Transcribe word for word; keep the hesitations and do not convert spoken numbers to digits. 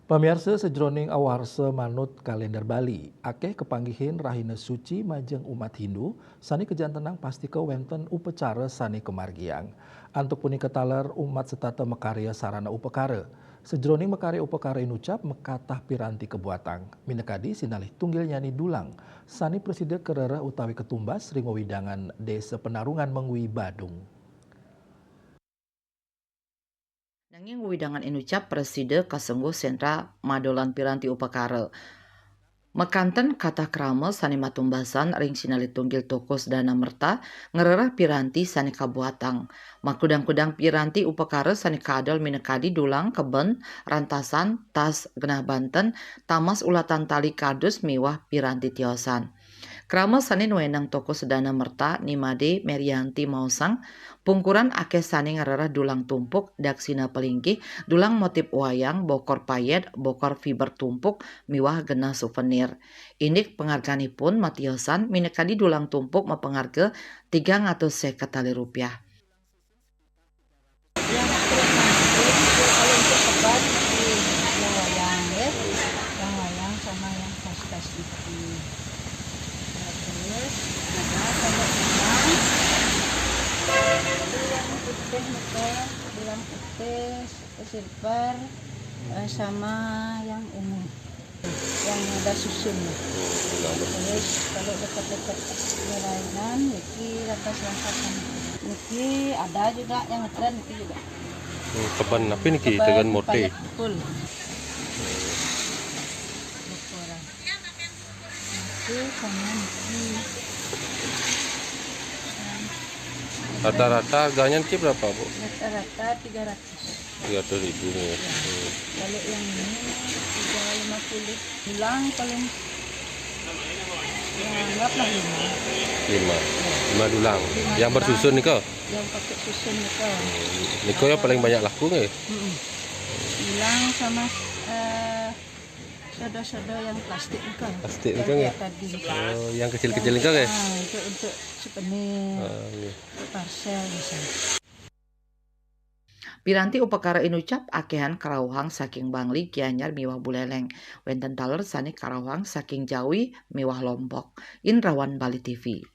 Pamiarsa, sajroning awarsa manut kalender Bali, akéh kapanggihin rahina suci majeng umat Hindu sané kajantenang pastika wénten upacara sané kamargiang. Antuk punika taler umat setata makarya sarana upakara. Sajroning makarya upakara inucap makatah piranti kabuatang. Minakadi sinalih tunggilnyané dulang sané prasida karereh utawi katumbas ring wewidangan Désa Penarungan Mengwi, Badung. Nanging wewidangan inucap prasida kasengguh sentra madolan piranti upakara. Makanten katah krama sané matumbasan ring sinalih tunggil toko Sedana Merta ngrereh piranti sané kabuatang. Makudang-kudang piranti upakara sané kaadol minakadi dulang keben, rantasan, tas, genah banten, tamas ulatan tali kardus miwah piranti tiosan. Krama sané nuénang toko Sedana Merta Ni Madé Merianti maosang, pungkuran akéh sané ngrereh dulang tumpuk, daksina palinggih, dulang motif wayang, bokor payét, bokor fiber tumpuk, miwah genah suvenir. Indik pangarganipun matiosan minakadi dulang tumpuk mapangarga tigang atus séket tali rupiah. Yang terus nanti, kalau untuk kebas, itu yang wayang, ya. Yang wayang sama yang tas-tas itu. Nah, terus, nah, kalau hitam, itu yang putih, nika, bilang putih, silver, eh, sama yang ungu. Yang ada susun. Hmm, yang bersusun. Terus kalau dekat-dekat layanan, niki ratas langkasan. Niki ada juga yang ngetren niki juga. Hmm, keben apa niki? Keben, keben motif. Payet betul. Betul. Niki sama niki. Rata-rata harganya niki berapa, Bu? Rata-rata tiga ratus. Tiga ratus ribu nih. Ya. Hmm. Kalau yang ini tiga lima puluh. Dulang paling, ya, anggaplah lima. Lima. Ya. Lima dulang. Lima dulang. Yang bersusun nih, kok? Yang pakai susun nih, kok. Hmm. Nika ya paling banyak laku nih. Mm-mm. Dulang sama, eh, sodo-sodo yang plastik nih, kok. Plastik nih, kok, ya? Yang kayak tadi. Oh, yang kecil-kecil nih, kok, ya? Ah, untuk, untuk souvenir. Ah, iya. Untuk parcel misalnya. Piranti upakara inucap akéhan karauhang saking Bangli, Gianyar miwah Buléléng. Wénten taler sané karauhang saking Jawi miwah Lombok. Indrawan, Bali T V.